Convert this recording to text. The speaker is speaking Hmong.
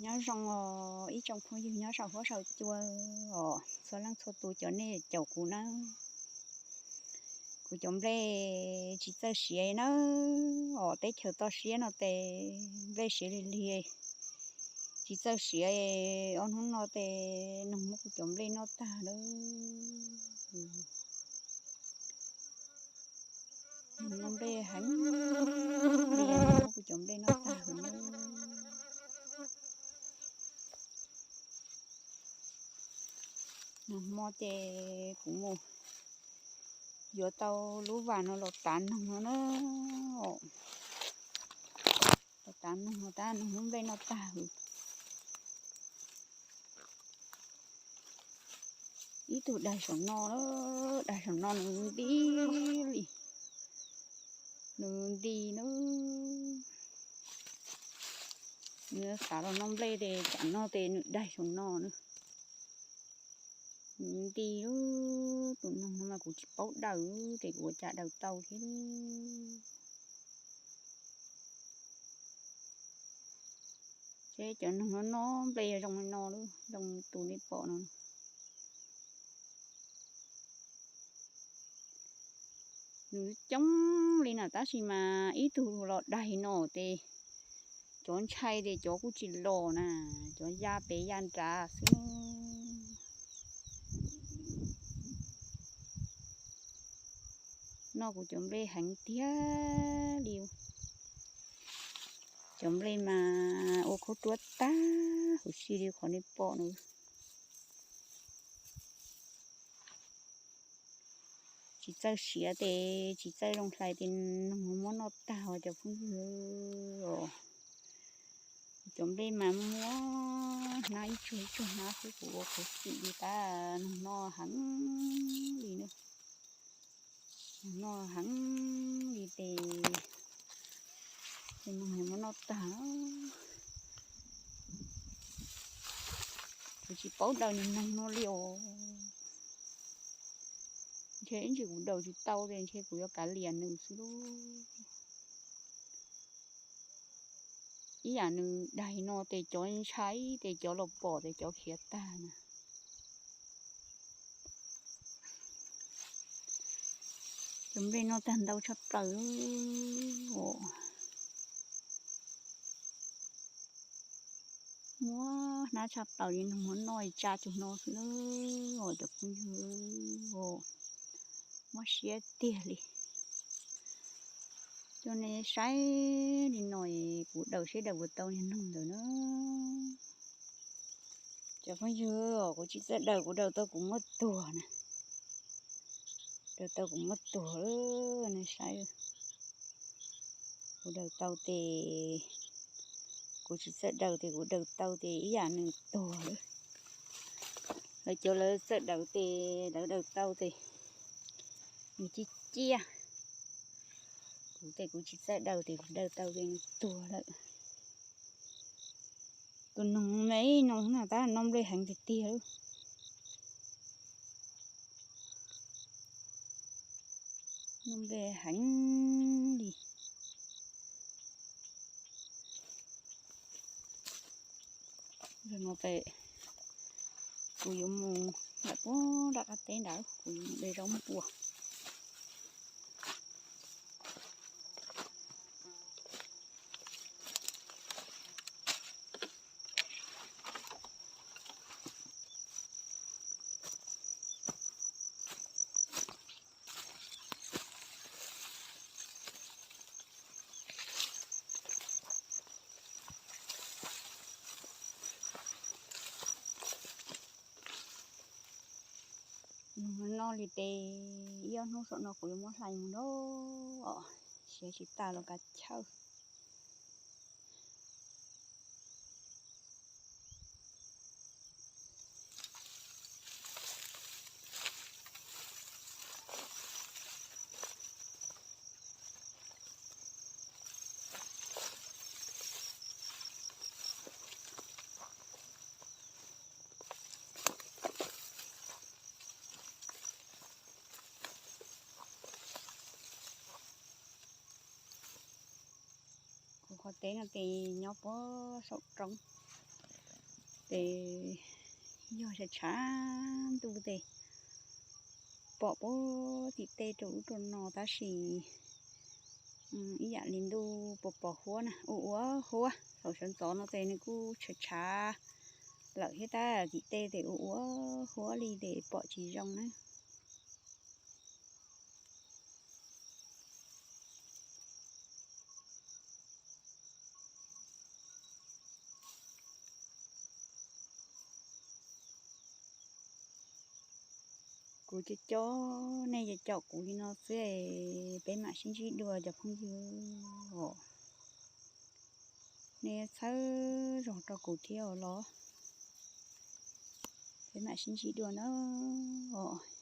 Nyob zoo os ib tsoom phooj ywg nyob saum huab saum cua os, txhua leej txhua tus cov nej caum kuv na. Kuv cov nplej tsis txawj siav na, os teb chaws toj siab no tes nplej siav lig lig, tsis txawj siav, ob hnub no tes noog muab kuv cov nplej noj tag lawm. Noj nplej heev li, muab kuv cov nplej noj tag lawm. Nag hmo ces kuv mus yuav tau lub vas no los tav noog no na. Los tav noog no tab noog muab nplej noj tag lawm. Ib tug daig saum no, daig saum no nws nti li, nws nti na. Nws xav los noj nplej tes tsam no tes nws daig saum no na. Nws nti lub tus noog no mas kuv tsis paub daws tes kuv ua cas daws tau thiab. Seb cov noog no noj nplej zoo li no, zoo tus nej pom no. Nws coob li na tab sis mas ib tug los daig no tes cov ntshai tes cov kuj tsis los na, cov ya pem ya nrad xwb. Noj kuv cov nplej heev tiag li. Cov nplej mas ua khaub ruab tag huv si li qhov nej pom no. Tsis txawj siav tes tsis txawj zoo hlais tes noog muab noj tag os cov phooj ywg. Cov nplej mas muab hnab ib tsuag ib tsuag hnab xwb kuv ua khuv xim li tab noog noj heev li na. Noog noj heev li tes, tes noog muab noj tag. Kuv tsis paub daws niag noog no li os. Ntshe ib ntsis kuv daws tsis tau tes ntshe kuv yuav kav liam nws xwb lauj. Ib yam nws daig no tes cov ntshai tes cov los pom tes cov khiav tag na. Cov nplej noj tag ntau tshaj plaws os. Muab hnab tshaj plaws li no muab noj tsa cug no xwb os cov phooj ywg. Mob siab tiag li. Coj nej saib li no kuv daws seb daws puas tau niag noog ntawd na. Cov phooj ywg os, kuv tsis txawj daws, kuv daws tau kuv muab tuag na. Daws tau kuv muab tuag, nej saib. Kuv daws tau tes, kuv tsis txawj daws tes kuv daws tau tes ib yam nws tuag lawm. Lawv cov lawv txawj daws tes lawv daws tau tes nws ciaj ciaj. Kuv tes kuv tsis txawj daws tes kuv daws tau tes nws tuag lawm. Tus noog me no na tab noj nplej heev tiag tiag lawm. Noj nplej heev li. Zaum no pem kuv yuav mus nram puag nram qab teb nrad, kuv yuav mus de zaub npua. Noj li tes ib ob hnub saum no kuv yuav muab hlais mus lauj, siav tsis tas los kav chawj. Kuv qhov teb no ces nyob puag saum roob, Ces yog tshav tshav ntuj ces pom puag tim tej rau ub rau no tab sis ib yam li ntuj pos pos huab na, ua ua huab. Thaum sawv ntxov no ces nws kuj tshav tshav lawm thiab tab tim tej ces ua ua huab li ces pom tsis zoo na. Kuv cov cov, nej cov caum kuv li no xwb, peb mam sib ntsib dua cov phooj ywg os. Nej txhawb zog rau kuv thiab os los, peb mam sib ntsib dua na os.